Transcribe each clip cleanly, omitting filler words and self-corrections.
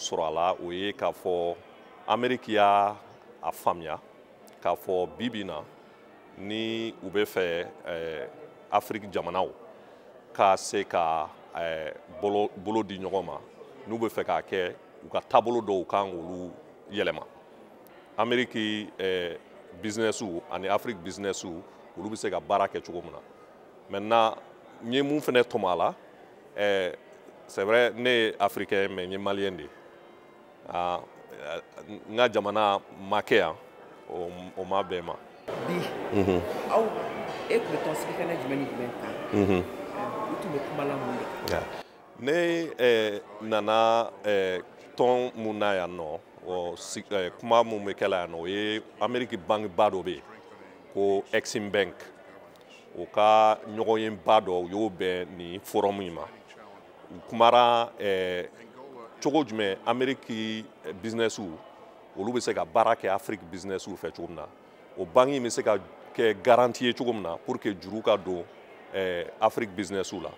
sɔrɔ a la, o ye k'a fɔ Amérique y'a a faamuya k'a fɔ bi bi in na, ni u bɛ fɛ Afrique jamanaw ka se ka bolo bolo di ɲɔgɔn ma, n'u bɛ fɛ k'a kɛ, u ka taabolo dɔw kan k'olu yɛlɛma. Amérique business ani Afrique business, olu bɛ se ka baara kɛ cogo min na. Maintenant, n ye mun fɛnɛ tɔmɔ a la, c'est vrai, ne ye africain, mais n ye malien de ye. Ah, n ka jamana ma kɛ yan, o ma bɛn ma. Bi, aw, e tun bɛ tɔnsigi kɛnɛ jumɛn ni jumɛn kan? U tun bɛ kuma la mun de kan? Ne nana tɔn mun na yan nɔ, o kuma mun bɛ kɛ la yan nɔ, o ye Amérique banque ba dɔ bɛ yen ko Exim Bank, o ka ɲɔgɔnyeba dɔ, u y'o bɛn nin forum in ma. U kumara cogo jumɛn Amérique business, olu bɛ se ka baara kɛ Afrique business fɛ cogo min na, o banque in bɛ se ka kɛ garantie ye cogo min na pour que juru ka don Afrique business la.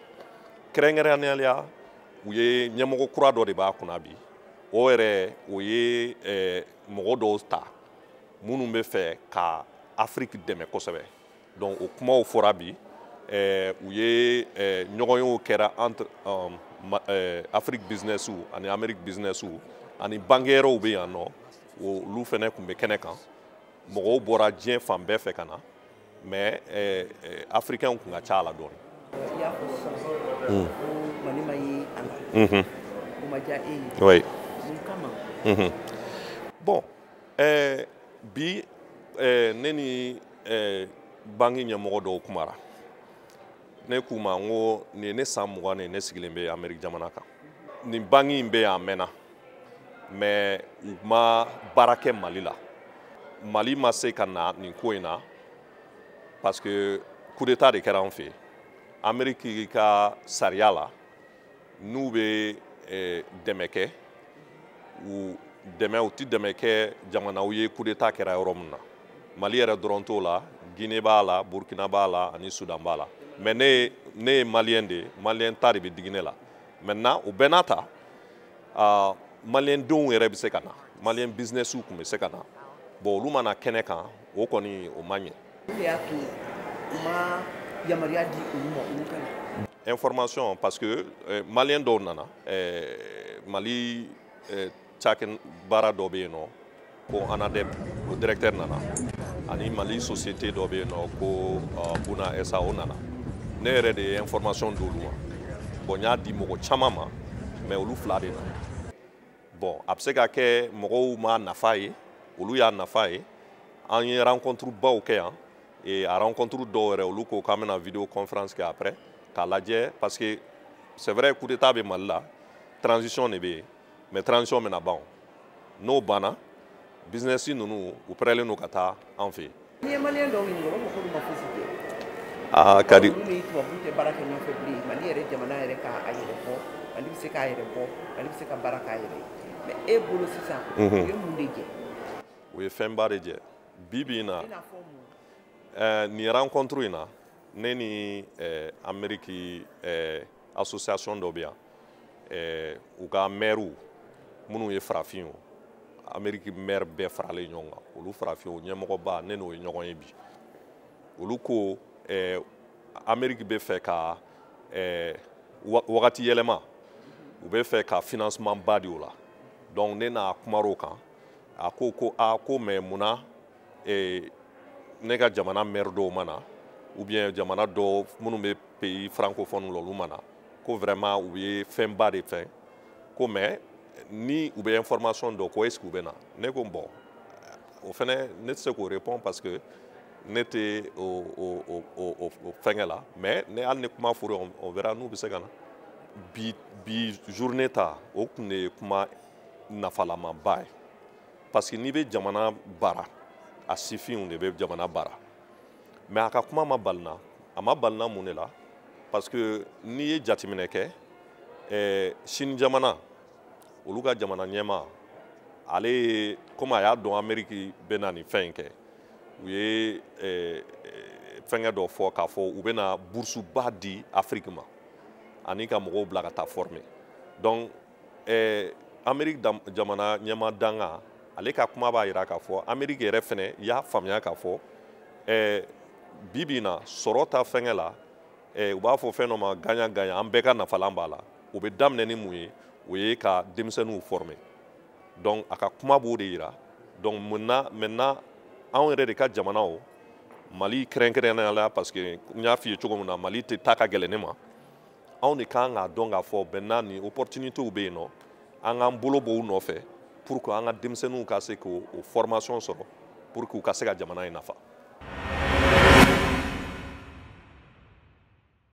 Kɛrɛnkɛrɛnnenya la, u ye ɲɛmɔgɔ kura dɔ de b'a kunna bi. O yɛrɛ, o ye mɔgɔ dɔw ta minnu bɛ fɛ ka Afrique dɛmɛ kosɛbɛ. Donc o kumaw fɔra bi. U ye ɲɔgɔnyew kɛra entre Afrique business ani Amérique business, ani banquiers bɛ yan nɔ, olu fɛnɛ tun bɛ kɛnɛ kan. Mɔgɔw bɔra diɲɛ fan bɛɛ fɛ ka na, mais africains kun ka ca a la dɔɔnin. I y'a fɔ sisan ko Mali ma ye a la, o ma diya e ye. Oui. Mun kama? Bon, bi, ne ni banque ɲɛmɔgɔ dɔw kumara. Ne k'u ma n ko nin ye ne san 20 de ye ne sigilen bɛ Amérique jamana kan. Nin banque in bɛ yan a mɛnna, mais u ma baara kɛ Mali la. Mali ma se ka na nin ko in na parce que coup d'état de kɛra an fɛ yen. Amérique ka sariya la, n'u bɛ dɛmɛ kɛ, u dɛmɛ, u ti dɛmɛ kɛ jamanaw ye coup d'état kɛra yɔrɔ min na. Mali yɛrɛ dɔrɔn t'o la, Guinée b'a la, Burkina b'a la, ani Soudan b'a la. Mais ne ye malien de ye, malien ta de bɛ digi ne la. Maintenant, o bɛɛ n'a ta, malien denw yɛrɛ bɛ se ka na, malien business tun bɛ se ka na. Bon, olu ma na kɛnɛ kan, o kɔni o ma ɲɛ. Mun de y'a to u ma yamaruya di olu ma, olu ka na? Information, parce que malien dɔw nana, Mali cakɛ baara dɔ bɛ yen nɔ ko ANADEP, o directeur nana, ani Mali société dɔ bɛ yen nɔ ko Buna SA, o nana. Ne yɛrɛ de ye information d'olu ma. Bon, n y'a di mɔgɔ caman ma, mais olu fila de nana. Bon, a bɛ se ka kɛ mɔgɔw ma nafa ye, olu y'a nafa ye. An ye rencontre baw kɛ yan, et a rencontre dɔw yɛrɛ, olu ko k'an bɛna vidéo conférence kɛ après k'a lajɛ, parce que c'est vrai, coup d'état bɛ Mali la, transition de bɛ yen, mais transition bɛna ban. N'o banna, business ninnu, u pɛrɛlen don ka taa an fɛ yen. N'i ye malien dɔw ɲininka, u b'a fɔ k'olu ma fosi kɛ. Aa, ka di. Olu ni tubabu tɛ baara kɛ ɲɔgɔn fɛ bilen. Mali yɛrɛ, jamana yɛrɛ k'a yɛrɛ bɔ, Mali bɛ se k'a yɛrɛ bɔ, Mali bɛ se ka baara k'a yɛrɛ ye. Mais e bolo sisan, u ye mun de jɛ? U ye fɛnba de jɛ bi bi in na. I n'a fɔ mun? Nin rencontre in na, ne ni Amérique association dɔ bɛ yan, u ka maires minnu ye farafin ye, Amérique maire bɛɛ faralen ɲɔgɔn kan, olu farafinw ɲɛmɔgɔba, ne n'o ye ɲɔgɔn ye bi. Olu ko Amérique bɛ fɛ ka wagati yɛlɛma, u bɛ fɛ ka financement ba di o la. Donc ne n'a kumar'o kan, a ko ko a ko mais munna ne ka jamana maire dɔw ma na, ou bien jamana dɔw minnu bɛ pays francophone la, olu ma na? Ko vraiment u ye fɛnba de fɛn ko, mais ni u bɛ information dɔn ko est ce que u bɛ na? Ne ko bon, o fɛnɛ ne tɛ se k'o répondre parce que ne tɛ o fɛnkɛ la. Mais ne, hali ni kuma fɔra, on verra n'u bɛ se ka na. Bi bi journée ta, o tun de ye kuma nafalamaba ye, parce que n'i bɛ jamana baara, a sifinw de bɛ jamana baara. Mais a ka kuma ma bali na. A ma bali na mun de la? Parce que n'i ye jateminɛ kɛ, Sini jamana, olu ka jamana ɲɛmaa, ale ye komi a y'a dɔn Amérique bɛ na nin fɛn in kɛ, u ye fɛnkɛ dɔ fɔ k'a fɔ u bɛna bourse ba di Afrique ma ani ka mɔgɔw bila ka taa former. Donc Amérique jamana ɲɛmaa dankan, ale ka kuma b'a jira k'a fɔ Amérique yɛrɛ fɛnɛ y'a faamuya k'a fɔ bi bi in na, sɔrɔ ta fɛngɛ la, u b'a fɔ fɛn dɔ ma gagnant gagnant, an bɛɛ ka nafalan b'a la. O bɛ daminɛ ni mun ye? O ye ka denmisɛnninw former. Donc a ka kuma b'o de yira. Donc maintenant anw yɛrɛ de ka jamanaw, Mali kɛrɛnkɛrɛnnenya la, parce que n y'a f'i ye cogo min na, Mali tɛ taa ka gɛlɛn ne ma, anw de kan k'a dɔn k'a fɔ maintenant nin opportunités bɛ yen nɔ, an k'an bolo bɔ u nɔfɛ pour que an ka denmisɛnninw ka se k'o formation sɔrɔ, pour que u ka se ka jamana in nafa.